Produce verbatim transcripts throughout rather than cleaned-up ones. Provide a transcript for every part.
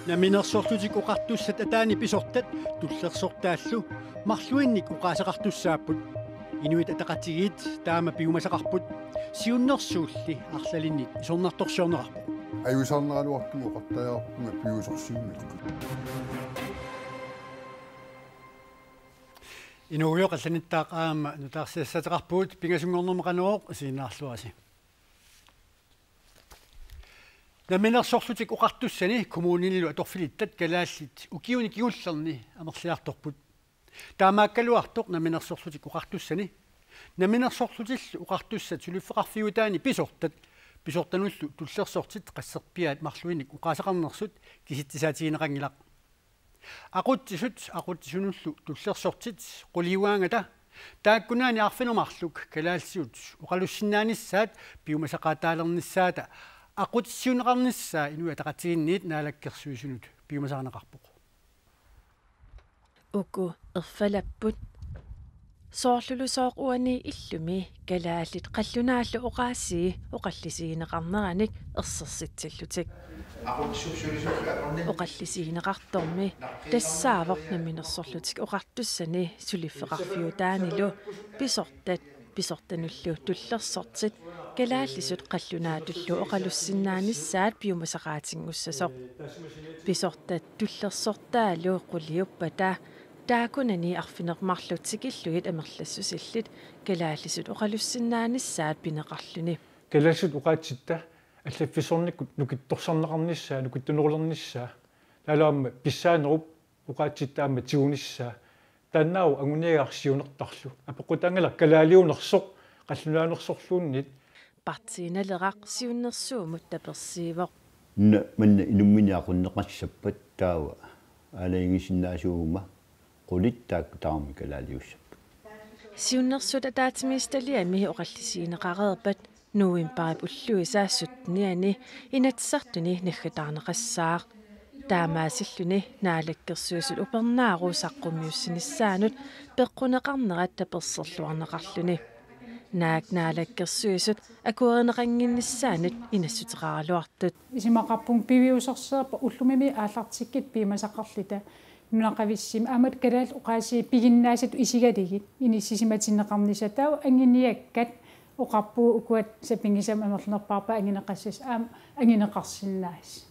Namminersorlutik Oqartussat ataani pisortat tullersortaallu marluinnik oqaaseqartussaapput. Inuit Ataqatigiit taama piumasaqarput, siunnersuulli arlalinnit isornartorsiorneqarpoq. Ajuusaarneraluartumik oqartariaqarpunga piviusorsiuineq. Inuugujoq, allanittaaq aamma nutaarsiassaateqarpugut, pingasunngornermi Qanorooq isiginnaarluarisi. Namminersorlutik Oqartussani kommuninilu atorfilittat kalaallit ukiuni kingullerni amerliartorput. Taamaakkaluartoq Namminersorlutik Oqartussani Namminersorlutillu Oqartussat suliffeqarfiutaani pisortat pisortanullu tullersortit qasserpiaat marluinnik oqaaseqarnersut kisitsisaatigineqanngilaq. Aqutsisut aqutsisunullu tullersortit quliugaangata taakkununnga arfineq-marluk kalaallisut oqalussinnaanissaat piumasaqaataalernissaata aqutsisiuunneqarnissaa Inuit Ataqatigiinniit Naalakkersuisunut piumasarineqarpoq. Uku erfalapput. Soorlulusooq uani illumi kalaallit qallunaallu oqaasii oqallisigineqarneranik ersersitsillutik. Oqallisigineqartormi tassaavoq Namminersorlutik Oqartussani suliffeqarfiutaanilu pisortat pisortanullu tullersortit kalaallisut qallunaatullu oqalussinnaanissaat piumasaqaatinngussasoq. Pisortat tullersortaalu quliuppata taakkunani arfineq-marluk tikillugit amerlassusillit kalaallisut oqalussinnaanissaat pineqarluni. Kalaallisut oqaatsitta allaffissornikkut nukittorsarneqarnissaa, nukittunerulernissaa, taavalu aamma pissaanerup oqaatsitta aamma tigunissaa. Taannaavoq anguniagaq siunertarlu. Apeqqutaanngilaq kalaaliunersoq qallunaanersorluunniit. Partii Naleraq siunnersuummut tapersiivoq. Una manna inumminik aqunneqassappat taava aalajangiisinnaasuuguma qulit taakku tamarmik kalaaliussapput. Siunnersuut ataatsimiititaliami oqallisigineqareerpat novembarip ulluisa syttenianni Inatsisartuni naggataarneqassaaq. Taamaasilluni Naalakkersuisut upernaaru saqqummiussinissaanut peqquneqarnerat taperserluarneqarluni. Naak Naalakkersuisut akuerineqannginnissaannut inassuteqaraluartut. Isumaqarpunga piviusorsiorpat ullumimi aallartikkit piumasaqarluta nunaqavissumik aamma kalaallit oqaasii piginnaasatut isigalugit inissisimatinneqarnissaat, taava anguniakkat oqarpugut ukua sapinngisamik amerlanerpaarpaat anguneqassasoq aamma anguneqarsinnaasut.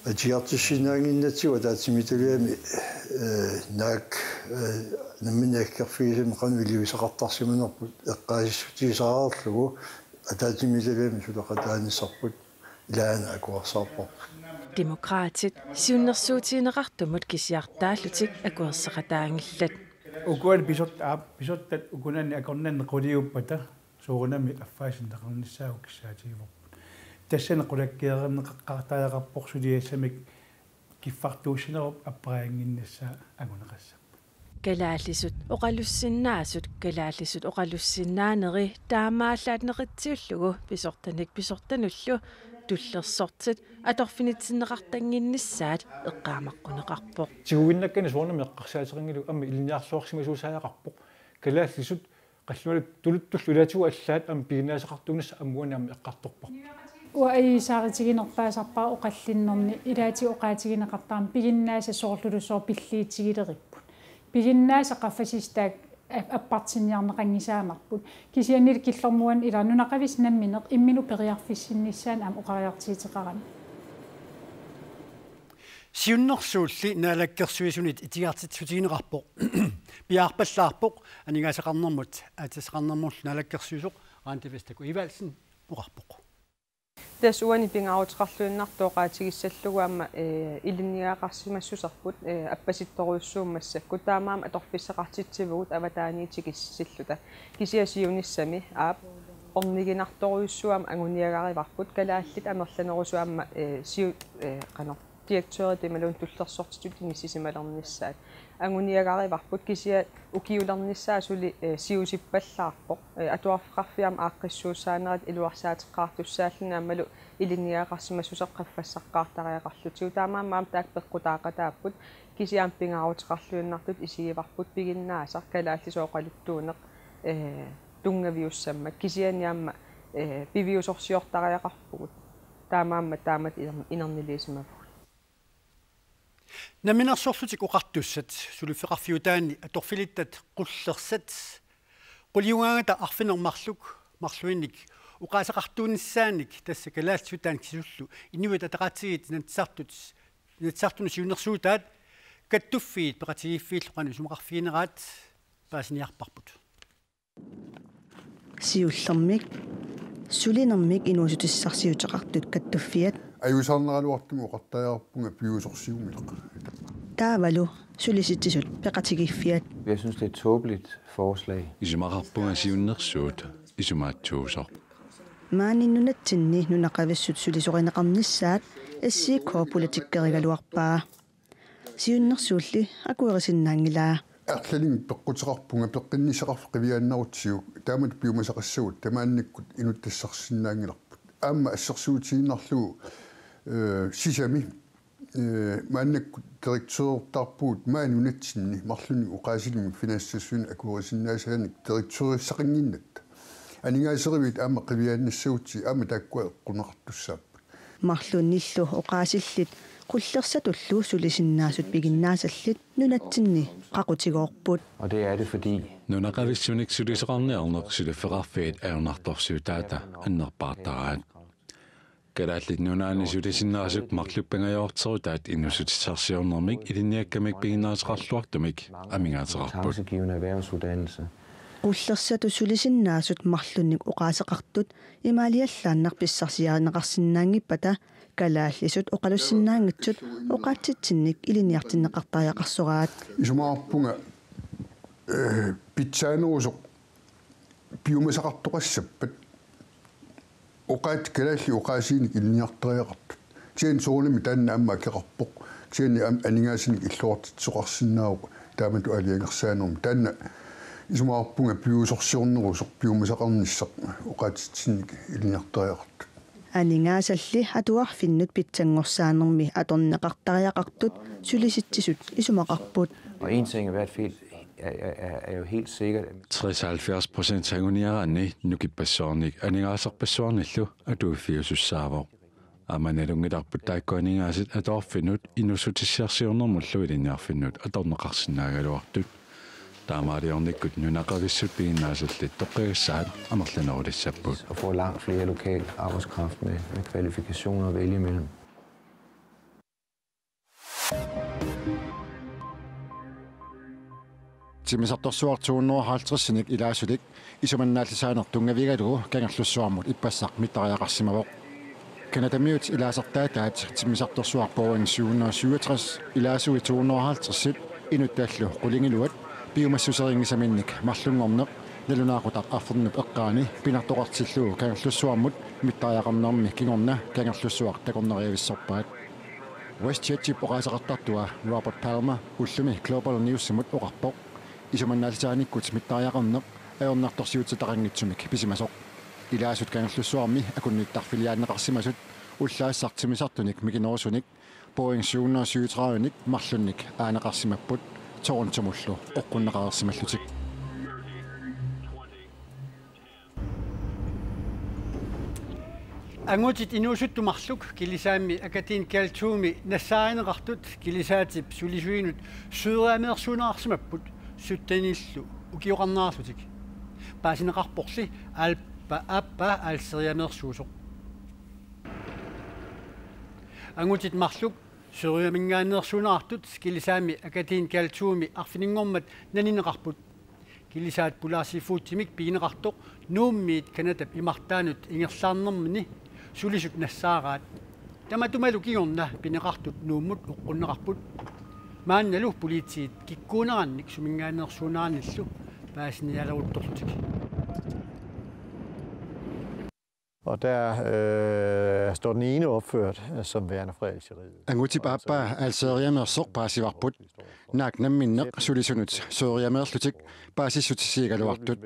Atigartissinnaannginnatsigu ataatsimiititaliami, eh, naak, eh, nammineq aggerfigisami qanoq iliuuseqartarsimanerput eqqaasitsissutigisarlugu ataatsimiititaliami suleqataanissarput ilaana akuersaarparput. Demokraatit siunnersuutigineqartumut kisiartaallutik akuerseqataanngillat. Ukuali pisort-, aap, pisortat ukunani akornanni quliuppata soorunami affaasinneqarnissaa kissaatigivarput. Tassani qulakkeerneqaqqaartariaqarpoq suliassamik kiffartuussinerup appariannginnissaa anguneqassapput. Kalaallisut oqalussinnaasut, kalaallisut oqalussinnaaneri taamaallaat neqitsiullugu pisortanik pisortanullu tullersortit atorfinitsinneqartannginnissaat eqqaamaqquneqarpoq. Tiguinnakkani soorunami eqqarsaateqanngilaq aamma ilinniarluarsimasuusariaqarpoq. Kalaallisut qallunaatut tuluttullu ilaatigut allaat aamma piginnaasaqartuunissaq aamma uani aamma eqqartorparput. Uanga ajuusaarutiginerpaasarpara oqallinnerni ilaatigut oqaatigineqartarami piginnaasat soorlulusooq pilliutigilerput. Piginnaasat qaffasissutaat ap-, appartinniarneqanngisaanerput. Kisiannili killormut uani ila nunaqavissut nammineq imminut periarfissinnissaanut aamma oqariartuuteqarami. Siunnersuulli Naalakkersuisunit itigartitsissutigineqarpoq. Piaarpallaarpoq aningaasaqarnermut aatsitassaqarnermullu naalakkersuisoq Randi Vestergaard Evaldsen oqarpoq. Tassa uani pingaaruteqarluinnartoq oqaatigissallugu aamma, eh, ilinniagaqarsimassuserput, eh, appasittorujussuummat massakkut, taamaammat atorfissaqartitsivugut avataaniit tikissilluta. Kisianni siunissami aap orniginartorujussuarmik anguniagarivarput, kalaallit amerlanerusut aamma, eh, siu-, eh, qanoq direktøritut imaluunniit tullersortitut inissisimalernissaat. Anguniagarivarput kisianni ukiulernissaa suli, eh, siusippallaarpoq. Eh, atuarfeqarfiit aamma aaqqissuussaanerat iluarsaateqqaartussaalluni aammalu ilinniagaqarsimassuseq qaffassaqqaartariaqarlutigu. Taamaammat aamma taakku peqqutaaqataapput kisianni pingaaruteqarluinnartutut isigivarput piginnaasat kalaallisut oqaluttuuneq, eh, tunngaviussammat kisianni aamma, eh, piviusorsiortariaqarpugut. Taamaammat taamatut iner-, inerniliisimavugut. Namminersorlutik Oqartussat suliffeqarfiutaani atorfilittat Qullersat quliugaangata arfineq-marluk marluinnik oqaaseqartuunissaanik, tassa kalaallisut taanna kisullu Inuit Ataqatigiit Inatsisartut, Inatsisartunut siunnersuutaat kattuffiit peqatigiiffiillu qanoq isumaqarfigineraat paasiniarparput. Siullermik sulinermik inuussutissarsiuteqartut kattuffiat. Ajuusaarneraluartumik oqartariaqarpunga piviusorsiumileq. Taavalu Sulisitsisut peqatigiiffiat. Jeg synes, det er et tåbeligt forslag. Isumaqarpunga siunnersuut isumaatsuusoq. Maani nunatsinni nunaqavissut sulisorineqarnissaat S I K politikkerigaluarpaa. Siunnersuulli akuerisinnaanngilaa. Arlalinnik peqquteqarpunga, peqqinnissaqarfik qiviaannarutsigu, taamatut piumasaqassagut tamaanikkut inuttassarsinnaanngilarput. Aamma assersuutigiinnarlugu, eh, sisami, eh, maannakkut direktørtaarpugut maani nunatsinni marlunnik oqaasilimmik finanstilsynip akuerisinnaasaanik direktørissaqannginnatta. Aningaaseriviit aamma qiviaannassagutsigit aamma taakkua eqqunneqartussaapput. Marlunnillu oqaasillit Qullersatullu sulisinnaasut piginnaasallit nunatsinni qaqutigoorput. Og det er det, fordi nunaqavissunik sulisoqarniarneq suliffeqarfiit ajornartorsiutaata annerpaartaraat. Kalaallit Nunaanni sulisinnaasut marluk pingajuarterutaat inuussutissarsiornermik ilinniakkamik piginnaateqarluartumik amigaateqarput. Kompetencegivende erhvervsuddannelse. Qullersatut sulisinnaasut marlunnik oqaaseqartut imaaliallaannaq pissarsiarineqarsinnaanngippata kalaallisut oqalussinnaanngitsut oqaatsitsinnik ilinniartinneqartariaqarsoraat. Isumaqarpunga, eh, pitsaanerusoq piumasaqartoqassappat oqaatsit kalaallit oqaasiinik ilinniartariaqartut. Kisianni soorunami taanna aamma akeqarpoq. Kisianni aamma aningaasanik illuartitsisoqarsinnaavoq taamatut aalajangersaanermi. Taanna isumaqarpunga piviusorsiornerusoq piumasaqarnissaq oqaatsitsinnik ilinniartariaqartut. Aningaasalli atuarfinnut pitsanngorsaanermi atorneqartariaqartut Sulisitsisut isumaqarput. Og en ting er i hvert fald, er, er, er, er jo helt sikkert, at tres halvfjerds procent anguniaraanni nukippassuarnik aningaasarpassuarnillu atuiffiusussaavoq. Aamma nalunngilarput taakku aningaasat atuarfinnut inuussutissarsiornermullu ilinniarfinnut atorneqarsinnaagaluartut. Taamaaliornikkut nunaqavissut piginnaasallit toqqigassaat amerlanerulissapput. Og får langt flere lokal arbejdskraft med, med kvalifikationer at vælge imellem. Timmisartorsuaq to hundrede og halvtredsinik ilaasulik isumannaallisaaneq tunngavigalugu Kangerlussuarmut ippassaq mittariaqarsimavoq. Canadamiut ilaasartaataat timmisartorsuaq Boeing syv hundrede og syvogtres ilaasui to hundrede og halvtredsit inuttallu qulingiluat piumassuserinngisaminnik marlunngorneq nalunaaqutaq arfernup eqqaani pinartoqartillugu Kangerlussuarmut mittariaqarnermi kingorna Kangerlussuaq takornariavissorpaat. WestJetip oqaaseqartartua Robert Palmer ullumi Global Newsimut oqarpoq isumannaallisaanikkut mittariaqarneq ajornartorsiutitaqanngitsumik pisimasoq. Ilaasut Kangerlussuarmi akunnittarfiliaanneqarsimasut ullaassaq timmisartunik mikinerusunik Boeing syv hundrede og syvogtredive-nik marlunnik aaneqarsimapput Torontomullu oqqunneqareersimallutik. Angutit inuusuttut marluk Kilisaammi Akademikaaltumi nassaarineqartut Kilisaatip sulisuinut sygeriameersuuneqarsimapput syttenillu ukioqarnerarlutik. Paasineqarporli aappa, aappa aalseriameersuusoq. Angutit marluk sygeriaminngaanneersuuneqartut Kilisaammi Akademikaaltumi arfininngormat nanineqarput. Kilisaat Polar Seafoodimik pigineqartoq Nuummiit Canadap imartaanut ingerlaarnermini sulisut nassaaraat. Tamatumalu kingorna pineqartut Nuummut oqqunneqarput. Maannalu politiit kikkuunerannik suminngaanneersuuneranillu paasinialeruttorlutik. Og der, øh, står den ene opført, øh, som værende fra Algeriet. Angutip aappaa aalseriameersoq paasivarput. Naak namminneq sulisunut sygeriameerlutik paasissutissiigaluartut.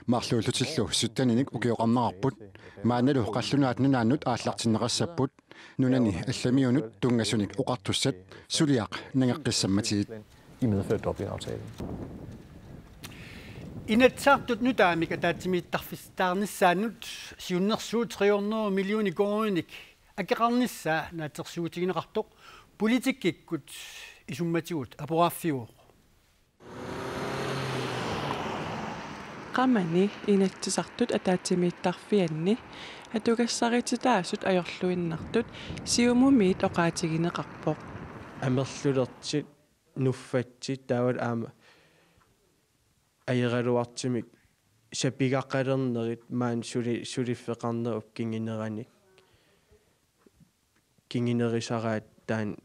Marluullutillu sytteninik ukioqarnerarput. Maannalu qallunaat nunaannut aallartinneqassapput. Nunani allamiunut tunngasunik oqartussat suliaq nangeqqissammatigit. I medfør af Dublinaftalen. Inatsisartut nutaamik ataatsimiittarfissaqarnissaannut siunnersuut tre hundrede millioner koruuninik akeqarnissaa naatsorsuutigineqartoq Politikkikkut isummatigut aporaaffiuvoq. Qamani Inatsisartut ataatsimiittarfianni atugassarititaasut ajorluinnartut Siumumiit oqaatigineqarpoq. Amerlulertit, nuffatsit taavalu aamma ajornartorsiortumik sapigaqalernerit maani suli-, suliffeqarnerup kinguneranik kingunerisaraat taanna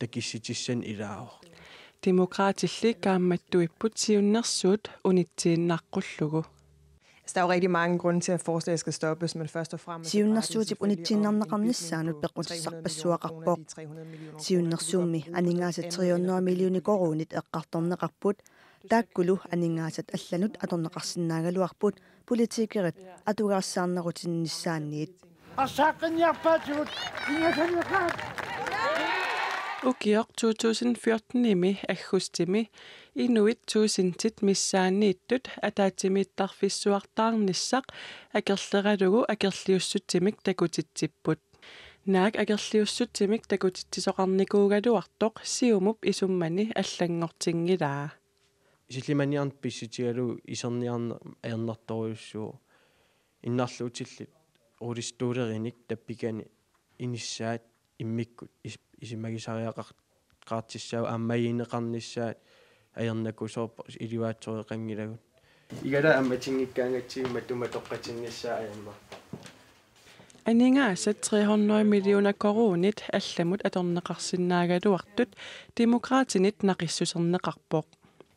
takissutissanik ilaavoq. Demokraatilli kaammattuipput siunnersuut unitsiinnaqqullugu. Altså, der er jo rigtig mange grunde til, at forslaget skal stoppes, men først og fremmest Siunnersuutip unitsiinnarneqarnissaanut peqqutissarpassuaqarpoq. Siunnersuummi aningaasat tre hundrede millioner koruunit eqqartorneqarput, taakkulu aningaasat allanut atorneqarsinnaagaluarput politikerit atugarissaarnerutinnissaanniit. Arsaaqqinniarpaatigut ingasaneqaat. Ukioq to tusind fjortenimi aggustimi inuit tusindit missaanniittut ataatsimiittarfissuartaarnissaq akerleralugu akerliussutsimik takutitsipput. Naak akerliussutsimik takutitsisoqarnikuugaluartoq Siumup isummani allanngortinngilaa. Sillimaniarneq pissutigalugu iserniarneq ajornartorujussuuvoq. Innarluutillit rullestolerinik tappikani inissaat immikkut is-, isumagisariaqar-, qaartissaavoq aamma majuuneqarnissaat ajornakusoorpoq, iluaatsoreqanngilagut. Igala aamma tinngikkaangatsigit matuma toqqatinnissaa ajornarpoq. Aningaasat tre hundrede millioner koruunit allamut atorneqarsinnaagaluartut Demokraatinit naqissuserneqarpoq.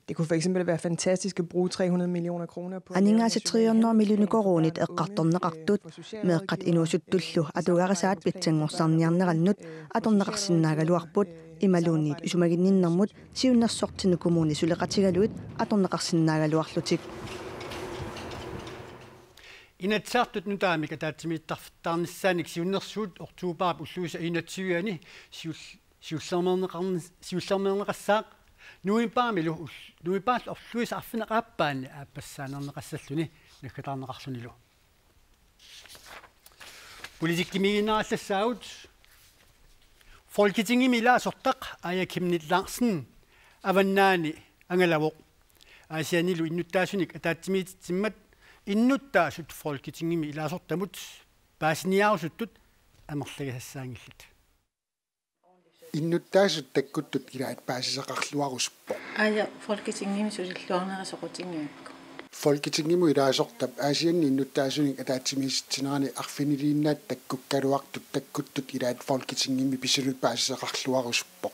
Det kunne for eksempel være fantastisk at bruge tre hundrede millioner kroner på at lave en Aningaasat tre hundrede millioner koruunit eqqartorneqartut, meeqqat inuusuttullu atugarisaat pitsanngorsarniarnerannut atorneqarsinnaagaluarput, imaluunniit isumaginninnermut siunnersortinnut kommunit suleqatigalugit atorneqarsinnaagaluarlutik. Inatsisartut nutaamik ataatsimiittarfittarnissaannik siunnersuut oktobarip ulluisa enogtyve-ani siul-, siullermeerneqarn-, siullermeerneqassaaq novembarimilu ull-, novembarip ulluisa arfineq-aappaanni aappassaaneerneqassalluni naggataarneqarlunilu. Politikkimiiginnarallassaagut. Folketingimi ilaasortaq Aaja Chemnitz Larsen Avannaani angalavoq. Aasiannilu innuttaasunik ataatsimiititsimmat innuttaasut Folketingimi ilaasortamut paasiniaarusuttut amerlagisassaanngillat. Innuttaasut takkuttut ilaat paasisaqarluarusuppoq. Aaja Folketingimi sulilluarnera soqutigigaakku. Folketingimut ilaasortap Aasianni innuttaasunik ataatsimiititsinerani arfiniliinnaat takkukkaluartut takkuttut ilaat Folketingimi pisunut paasisaqarluarusuppoq.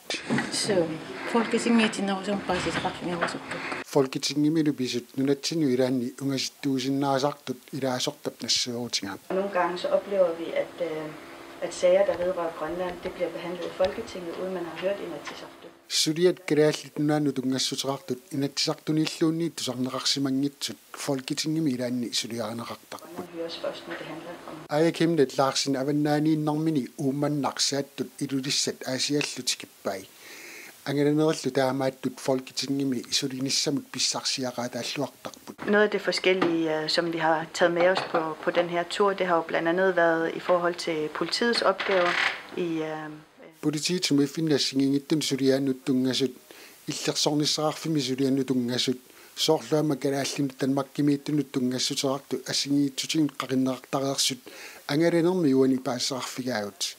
Suu, Folketingimi itinerusumik paasisaqarfigerusukkakku. Folketingimilu pisut nunatsinnut ilaanni ungasittuusinnaasartut ilaasortap nassuerutigaaq. Nogle gange så oplever vi, at, øh, at sager, der vedrører Grønland, det bliver behandlet i Folketinget, uden man har hørt Inatsisartut. Suliat Kalaallit Nunaannut tunngassuteqartut Inatsisartunilluunniit tusarneqarsimanngitsut Folketingimi ilaanni suliarineqartarput. Grønland høres først, når det handler om Aaja Chemnitz Larsen Avannaaniinnarmini Uummannaq, Saattut, Ilulissat Aasiallu tikippai. Angalanerillu taamaattut Folketingimi sulinissamut pissarsiaqaataalluartarput. Noget af det forskellige, øh, som vi har taget med os på, på den her tur, det har jo blandt andet været i forhold til politiets opgaver i, øh, Politiit sumiiffinni assigiinngitsunut suliaannut tunngasut, illersornissaqarfimmi suliannut tunngasut, soorlu aamma kalaallinut Danmarkimiittunut tunngassuteqartut assigiinngitsutigut qaqinneqartareersut angalanermi uani paasisaqarfigaagut.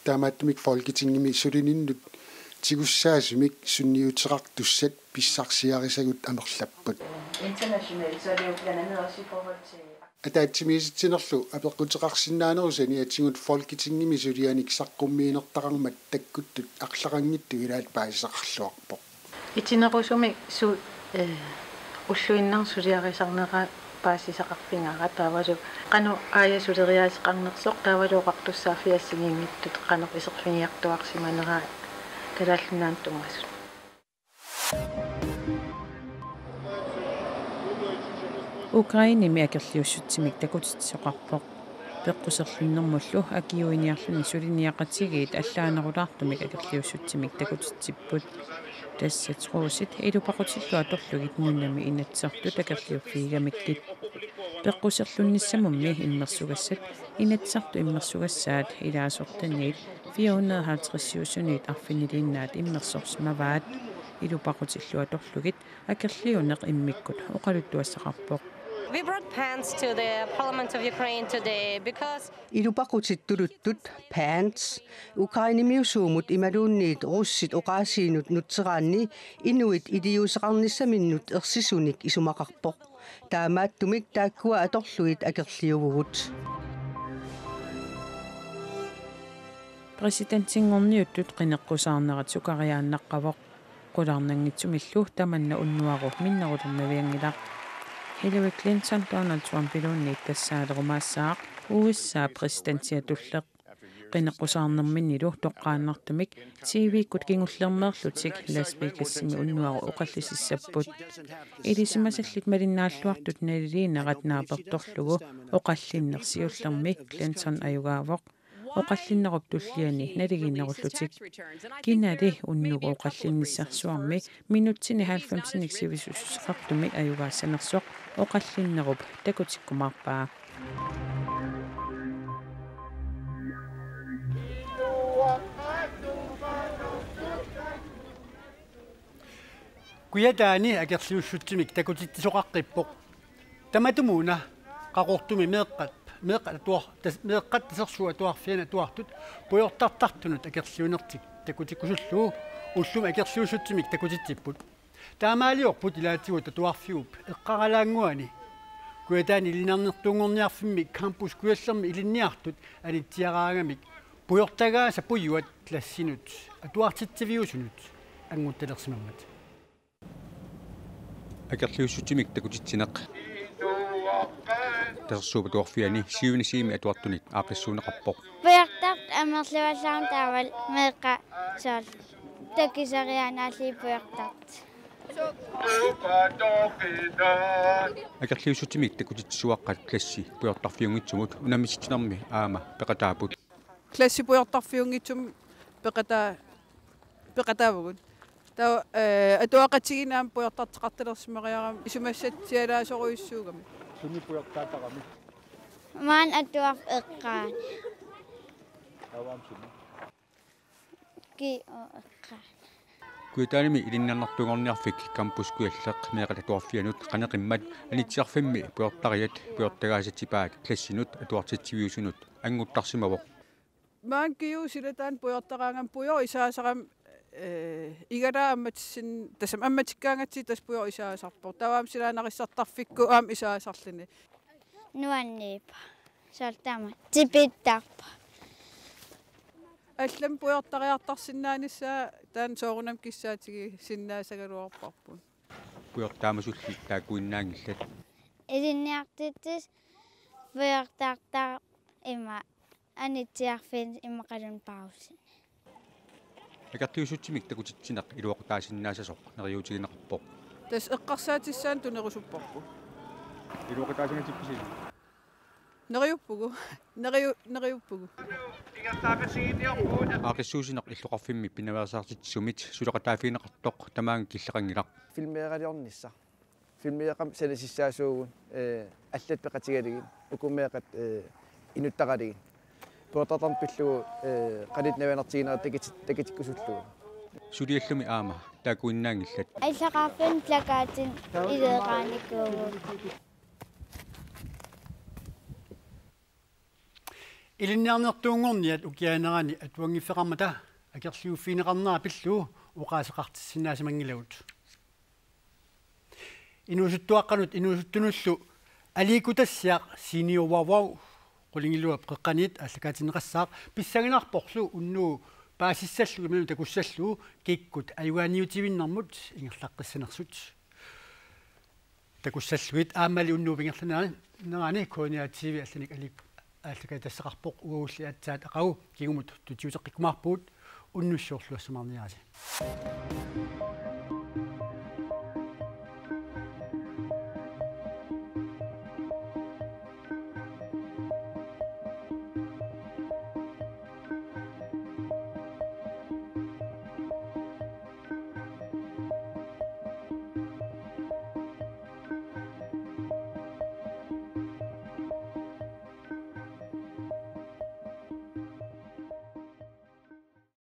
Taamaattumik Folketingimi sulininnut tigussaasumik sunniuteqartussat pissarsiarisagut amerlapput. Internationalt, så er det jo blandt andet også i forhold til Ataatsimiititsinerlu apeqquteqarsinnaanerup saniatigut Folketingimi sulianik saqqummiinertaqarmat takkuttut arlaqanngitsut ilaat paasisaqarluarpoq. Itinerusumik su-, eh, ulluinnarni suliarisarnera paasisaqarfigaara taavalu qanoq Aaja suleriaaseqarnersoq taavalu oqartussaaffiit assigiinngitsut qanoq iserfigiartuaarsimaneraat Kalaallit Nunaannut tunngasut. Ukrainemi akerliussutsimik takutitsisoqarpoq. Peqquserlunnermullu akiuiniarluni suliniaqatigiit allaanerulaartumik akerliussutsimik takutitsipput. Tassa truusit ilupaqutillu atorlugit nunami Inatsisartut akerliuffigigamikkit. Peqquserlunnissamummi immersugassat Inatsisartut immersugassaat ilaasortaniit Fire hundrede halvtredsiusuniit arfiniliinnaat immersorsimavaat. Ilupaqutillu atorlugit akerliuneq immikkut oqaluttuassaqarpoq. We brought pants to the parliament of Ukraine today because Ilupaqutit tuluttut, pants, Ukrainemiusuumut imaluunniit russit oqaasiinut nutseraanni inuit iliuuseqarnissaminnut ersisunik isumaqarpoq. Taamaattumik taakkua atorlugit akerliuvugut. Præsidentinngorniuttut qineqqusaarnerat sukariaannaqqavoq. Qularnanngitsumillu tamanna unnuaru minnerulernavianngilaq. Hillary Clinton Donald Trumpiluunniit tassaalerumaassaaq U S A præsidentiatulleq. Qineqqusaarnerminnilu toqqaannartumik T V-kkut kingullermeerlutik Las Vegasimi unnuaru oqallisissapput. Ilisimasallit malinnaalluartut naliliinerat naapertorlugu oqallinneq siullermi Clinton ajugaavoq. Oqallinnerup tulliani naligiinnerullutik. Kinali unnugu oqallinnissarsuarmi minutsini halvfemsinik sivisussuseqartumi ajugaassanersoq oqallinnerup takutikkumaarpaa. Kujataani akerliussutsimik takutitsisoqaqqippoq. Tamatumuuna Qaqortumi meeqqat, meeqqat atuar-, tas-, meeqqat Tasersuup Atuarfiani atuartut pujortartartunut akerliunertik takutikkusullugu ullumi akerliussutsimik takutitsipput. Taamaaliorput ilaatigut atuarfiup eqqaralaannguani Kujataani Ilinniarnertuunngorniarfimmi Campus Kujallermi ilinniartut anitsiaraangamik pujortagaasa pujuat klassinut atuartitsiviusunut anguttalersimammat. Akerliussutsimik takutitsineq Tasersuup Atuarfiani syvende C-mi atuartunit aaqqissuunneqarpoq. Pujortartut amerlivallaarneq taavalu meeqqat soorlu takisariaannaallugit pujortartut. Akerliussutsimik takutitsisuaqqat klassi pujortarfiunngitsumut unammisitsinermi aamma peqataapput. Klassi pujortarfiunngitsumut peqataa-, peqataavugut. Taava, eh, atuaqatigiinni aamma pujortartoqartalersimariarami isumassatsialaasorujussuugami. Sumi pujortaataramik? Maani atuarfik eqqaani. Taava aamma sumi? Ki-, o-, eqqaani. Kujataanimi Ilinniarnertuunngorniarfik Campus Kujalleq meeqqat atuarfianut qaneqimmat anitsiarfimmi pujortariat pujortagaasatsipaat klassinut atuartitsiviusunut anguttarsimavoq. Maani Kiu silataani pujortaraangami pujortagaasarami, eh, igalaa ammatissin-, tassami ammatikkaangatsigit tassa pujortagaasarpoq. Taava aamma silaannarissartarfikkut aamma tagaasarluni. Nuanniippoq. Soorlu taama. Tipittarpoq. Allamik pujortariartarsinnaanissaa taanna soorunami kissaatigisinnaassagaluarparput. Pujortaamasulli taakkuinnaanngillat. Ilinniartitsisut pujortartaraat ima anitsiarfiit immaqaluunniit pausini. Akerliussutsimik takutitsineq iluaqutaasinnaassasoq neriuutigineqarpoq. Tassa eqqarsaatissaanut tunerusupparput. Iluaqutaasinnaatippisi? Neriuppugut. Neriu-, neriuppugut. Aaqqissuussineq illoqarfimmi pinaveersaartitsisumit suleqataaffigineqartoq tamaanga killeqanngilaq. Filmeeraliornissaq. Filmeeqqamik sanasissaasuugut, eh, allat peqatigalugit, uku meeqqat, eh, inuttaqalugit. Pujortartarneq pillugu, eh, qanoq navianartiginera takut-, takutikkusullugu. Suliallumi aamma taakkuinnaanngillat. Illoqarfinni plakaatinik ileeqaanikuuvugut. Ilinniarnertuunngorniat ukiaanerani atuanngiffeqarmata akerliuffigineqarnera pillugu oqaaseqartissinnaasimanngillat. Inuusuttuaqqanut inuusuttunullu aliikkutassiaq Senior Wow Wow qulingiluap qeqqaniit aallakaatinneqassaaq pissanganarporlu unnugu paasissallugu imaluunniit takussallugu kikkut ajugaaniutivinnermut ingerlaqqissanersut. Takussallugit aammali unnuup ingerlanerani K N R T V allanik aliip aallakaatitassaqarpoq uagulli aatsaat aqagu kingumut tutiuteqqikkumaarpugut unnussiorluassamaarniarisi.